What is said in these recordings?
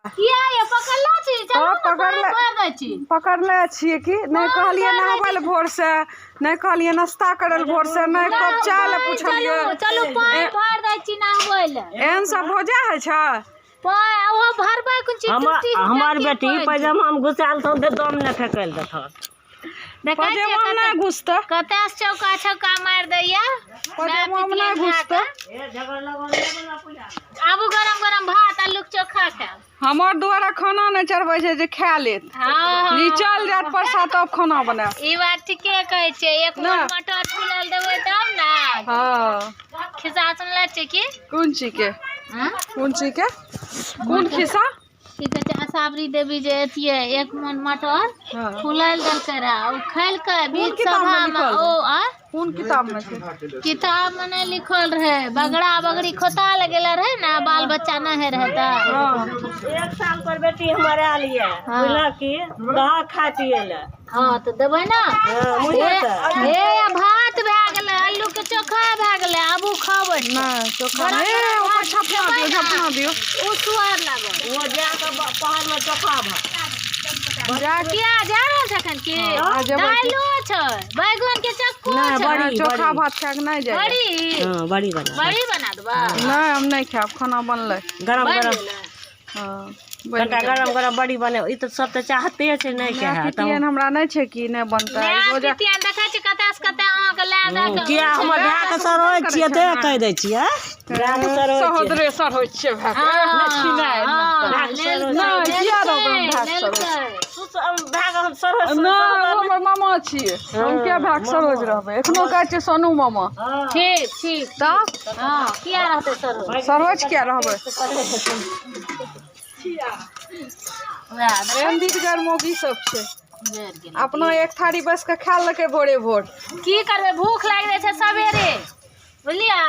किया ये पकड़ला छी चलू हँ, ने पानि पकड़ले। भरि दै छी पकड़ले छियै कि नहि कहलियै नहबै लए भोर से नहि कहलियै नाश्ता करै लए भोर से नहि कप चाय लए पुछलियै चलू चलू पानि भरि दै छी नहबै लए एहन सब भोजा होइ छै पानि ओहो भरबै कोन चीज हमर टूटी हमर टंकी बेटी पानि। पैजामा मे घुसायल थौ तऽ दम नहि फेकल देथौ देखै छियै पजेमा मे नहि घुसतै कतऽ से चौका छक्का मारि दैया पजेमा मे नहि घुसतै आबू गरम गरम भात आलूक चोखा खायब हमर दुआरा खाना नहि चढ़बै छै जे खा लेत हँ निचल जायत परसा तब खाना बनायब ई बात ठीके कहै छियै एक ना। मन मटर फुलल देबै तब ने हँ खिस्सा सुनले छियै की कोन चीज के हँ? कोन चीज के कोन खिस्सा की कहै छै असावरी देवी जे अथिए एक मन मटर हँ। फुलायल देलकै रहे ओ खेलकै बीच किताब मे सभा मे लिखल ओ आ कोन किताब मे छै किताब मे नहि लिखल रहे बगड़ा बगड़ी खोता लगेले रहे ने बाल बच्चा नहि होइ रहे तऽ हँ एक साल पर बेटी हमर आयल ये हाँ। बुझलक की दह खाय पिए लए हँ तऽ देबै ने हँ, मुँहे हे तऽ। हे भात भए गेलै आलू के चोखा भए गेलै आबू खाबै नहि चोखा नहि ए, ऊपर छपना दियौ झपना दियौ ओ सुआद लागल ओ जा कऽ पहाड़ मे चोखा भात जा किया जा रहल छै एखन की हँ, जेबै की। दालिओ छै बैगन के चक्को नहि, छै बड़ी, चोखा बड़ी। भात खाए के नहि जाइ बड़ी हँ बड़ी बना बड़ी बना देबा नहि हम नहि खायब खाना बनलै गरम बनि गरम गेलै हँ बनि कनिटा गेलै। गरम गरम बड़ी बने ई तऽ सब तऽ चाहते छै नहि के माय हैत पितियन हमरा नहि छै कि नहि बनतै माय रोजा पितियन देखै छी कतऽ से कतऽ अहाँके लए दऽ कऽ किया हमर भाय के सरोज छियै ते कहि दै छियै भाय के सरोज छियै सहोदरे सरोज छियै भाय के हँ, छिनाइ हँ, भाय के लेलकै, सरोज। नहि, किया रहबै हम भाय के लेलकै। सरोज? भाय के हम सरोज नहि ओ हमर मामा छियै हम किया भाय के सरोज रहबै एखनो कहै छियै सोनू मामा ठीक ठीक तऽ हँ किया रहतै सरोज सरोज किया रहबै वएह एहन दिदगर मौगी सब छै जरि गेलै। अपना एक थारी बस के खा लेलकै भोरे भोर की करबै भूख लागि जाइ छै सवेरे बुझलियै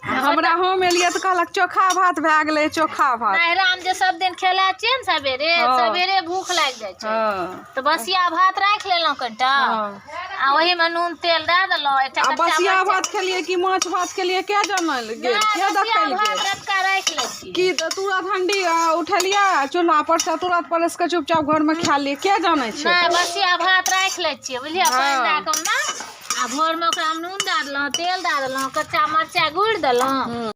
हमरा हम एलियै तऽ कहलक चोखा भात भए गेलै चोखा भात नैहरामे जे सब दिन खेला छियै ने सवेरे हँ। सवेरे भूख लागि जाइ छै हँ तऽ बसिया भात राखि लेलहुँ कनिटा हँ। आ ओहिमे नून तेल दए देलहुँ एकटा आ कच्चा बसिया मरचाइ- भात खेलियै कि माछ भात खेलियै के जानल गेल नहि, के बसिया देखल भात गेल रतका राखि लै छियै की तऽ तुरत हंडी उठेलियै चूल्हा पर से तुरत परसि कऽ चुपचाप घरमे खा लियै के जानै छै नहि बसिया भात राखि लै छियै बुझलियै पानि हँ। दए कऽ ओहिमे आ भोरमे ओकरामे नून दए देलहुँ तेल दए देलहुँ कच्चा मरचाइ गुड़ि देलहुँ